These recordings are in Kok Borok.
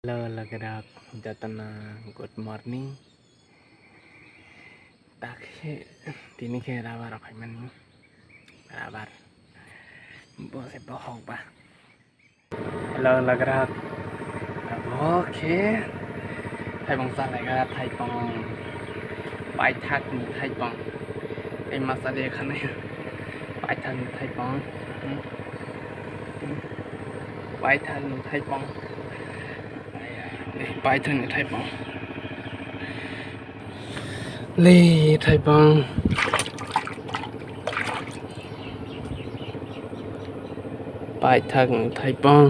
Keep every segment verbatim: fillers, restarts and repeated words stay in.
Hello, logerok, jotono good morning. Takhe tini khe rubber rok phaimani, rubber, bo se bohok ba. Hello, logerok, abo khe thaipung chalaikha, thaipung, paithakni thaipung, tei masa de khane paithakni thaipung, paithakni thaipung. Paithakni thaipung. Le thaipung. Paithakni thaipung.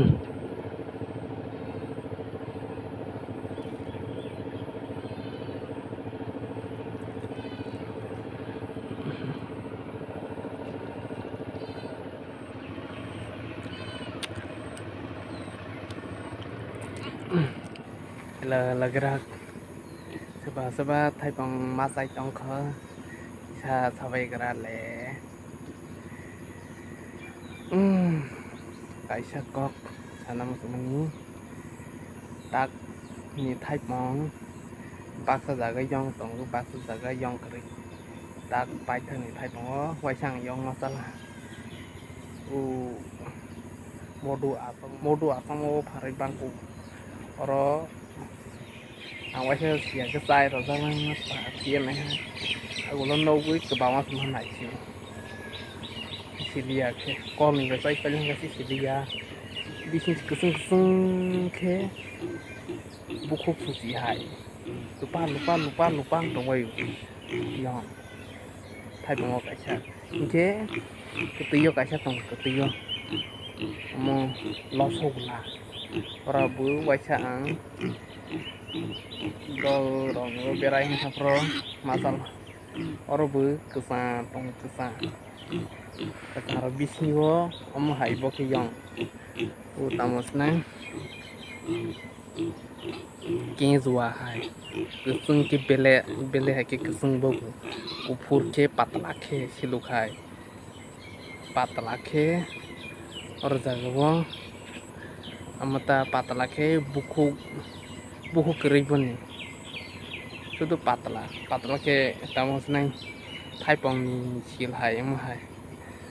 Hello, logerok. Soba soba thaipung machai tongkha. Sa sabai gra le. Hmm. Kaisa kok sana muchungmani. Tak ni thaipung baksa jaga yong tongo, baksa jaga yong kwrwi. Tak paithakni thaipungo waisa ang yong machal ha. O modu asam, modu asamo pharwi bangkuk. Oro ang waisa siya khe chai rwjak nang phiya nai ha. Agulo nugwi kwbangma se ma naisio. Siliya khe kolni bo chai paileng khe siliya. Bising kwchwng kwchwng khe bukhuk suchi hai. Lupa, lupa, lupa, lupa wng tongbaio. Yong. Thaipungo kaisa. Hinkhe kwtwio kaisa tongo, kwtwio. Omo losogla. Ora bo waisa ang dol rok berai wngkha phro machal. Oro bo kwchang tongo, kwchang. Kwchang rok bisingo omo hai bo khe yong. O tamo swnai. Kejua hai. Kwchwng khe bele, bele hai khe kwchwng bo. Kuphur khe patla khe siluk hai. Patla khe oro jaga o. Amata patla khe bukhuk, bukhuk kwrwi boni. Sudu patla, patla khe tamo swnai thaipungni sil hai omo hai.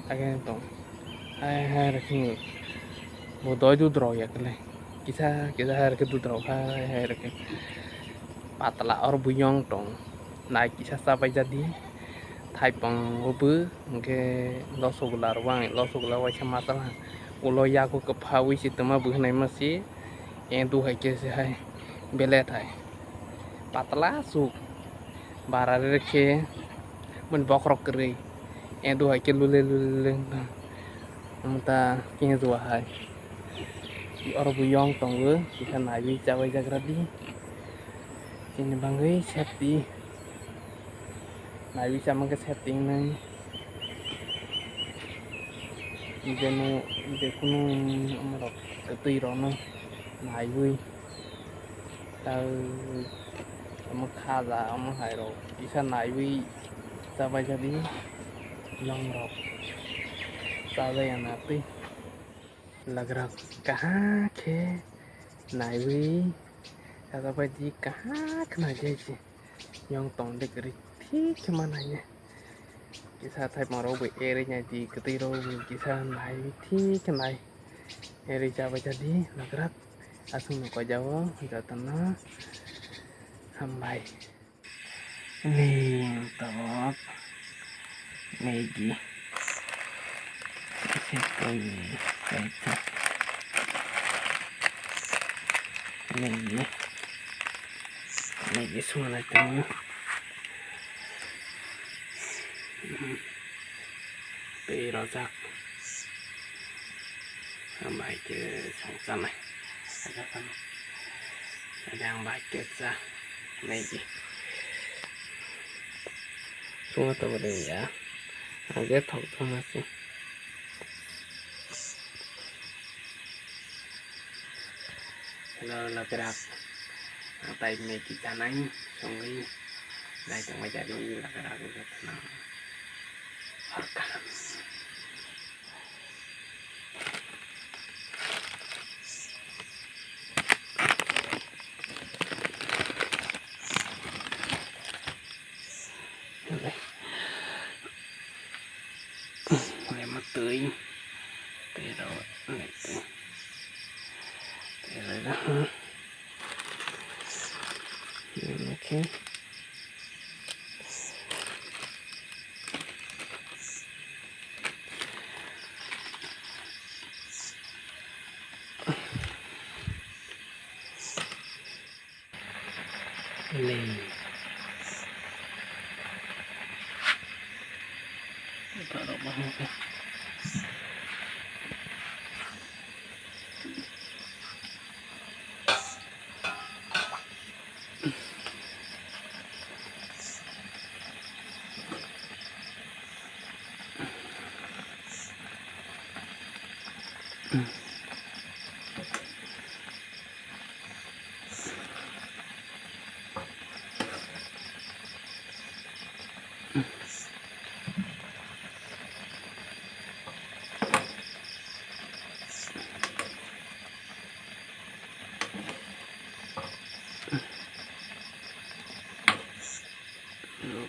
Hakhe tong. Hai hai rokhe bo doi dudrok ya kwlai. Kisa kisa hai rokhe dudrok hai hai rokhe. Patla oro bo yong tong. Nai kisa chabai jadi. Thaipung o bo hwnkhe losogla rwang, losogla waisa machal ha. Ulo yago kwphaui se twma bo hwnai ma se. Edu hai khe se hai belet hai. Patla suk. Bara rere khe boni bokhorok kwrwi. Edu hai khe lule lule lule wngkha. Amta kejua hai. Oro bo yong tongo. Kisa naiwi chabai jagra di. Chini bagwi safety. Naiwi chama khe safety wngnai. Jeno, jekunu omorok kwtwi rokno naiwi. Tei omo khaja, omo hai rok kisa naiwi chabai jadi, yong rok chabai ya na twi. Lagra kaha khe naiwi chajabai di, kaha khe naiwi se yong tong de kwrwi thik khe ma nai ya. Kisa thaipung rok bo erwi nai di, kwtwi rok bo kisa nai thik khe nai. Erwi chabai jadi lagra. Aswk no koi jago jotono hambai. Ni tabok Maggi. Koi kaita Maggi. Maggi swngnai tongo. Tei rojak. Hambai khe song chanai. Hambai khe cha. Nai di. Sung to bole ya. Age thok thok ma se. Hello, logerak. Ang tai Maggi chanai songwi nai tongbai jadi logerak jotono. Hor kaham. Okay. Lei.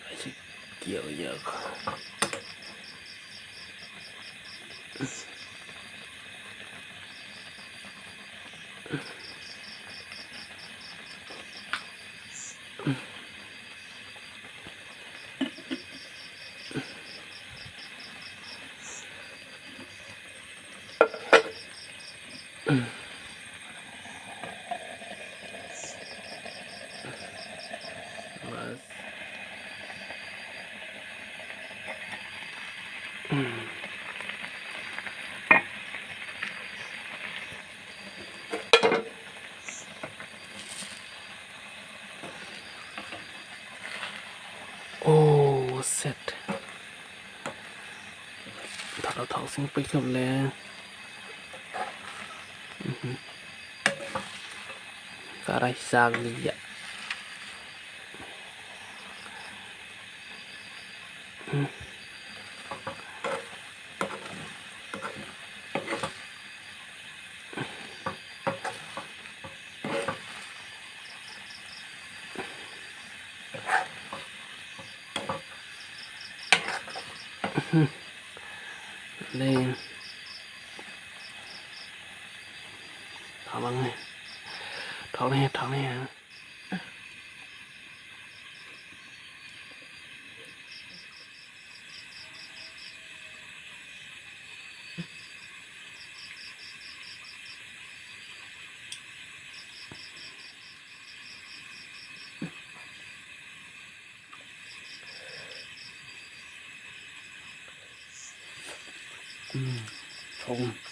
Kaisa kiyok yok. Oh, set. Thok thok sing pui khum le. Mhm. Karai sak liya. Mhm. Le. Thalang ni. Thok ni, thok ni. Hmm, song.